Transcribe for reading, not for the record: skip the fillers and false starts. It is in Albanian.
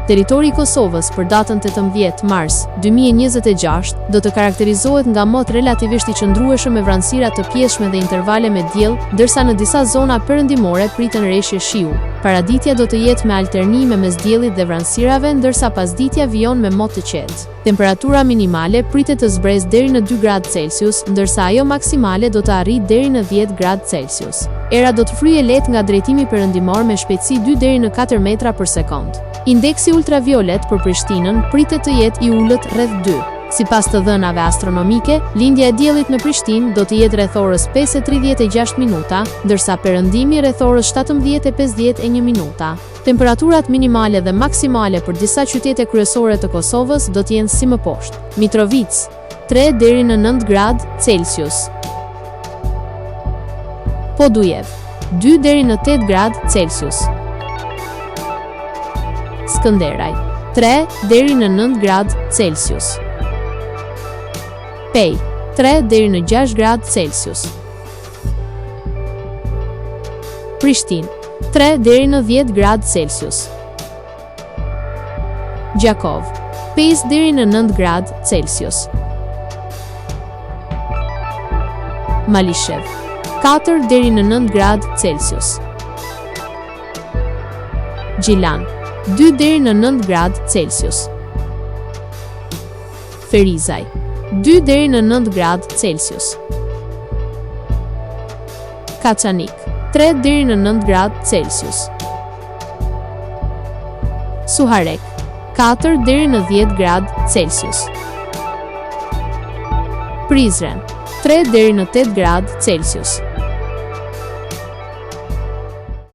Territori i Kosovës për datën 18 mars 2026 do të karakterizohet nga mot relativisht i qëndrueshëm me vranësira të pjesshme dhe intervale me diell, ndërsa në disa zona perëndimore priten reshje shiu. Paraditja do të jetë me alternime mes diellit dhe vranësirave, ndërsa pasditja vijon me mot të qetë. Temperatura minimale pritet të zbresë deri në dy gradë Celsius, ndërsa ajo maksimale do të arrijë deri në dhjetë gradë Celsius. Era do të fryjë lehtë nga drejtimi perëndimor me shpejtësi dy deri në katër metra për sekondë. Indeksi ultraviolet për Prishtinën pritet të jetë i ulët rreth dy. Sipas të dhënave astronomike, lindja e diellit në Prishtinë do të jetë rreth orës 5:36 minuta, ndërsa perëndimi rreth orës 17:51 minuta. Temperaturat minimale dhe maksimale për disa qytete kryesore të Kosovës do të jenë si më poshtë. Mitrovicë, 3 deri në 9 gradë Celsius. Podujevë, 2 deri në 8 gradë Celsius. Skënderaj, 3 deri në 9 gradë Celsius. Pejë, 3 deri në 6 gradë Celsius. Prishtinë, 3 deri në 10 gradë Celsius. Gjakovë, 5 deri në 9 gradë Celsius. Malishevë, 4 deri në 9 gradë Celsius. Gjilan, 2 deri në 9 gradë Celsius. Ferizaj, 2 deri në 9 gradë Celsius. Kaçanik, 3 deri në 9 gradë Celsius. Suharekë, 4 deri në 10 gradë Celsius. Prizren, 3 deri në 8 gradë Celsius.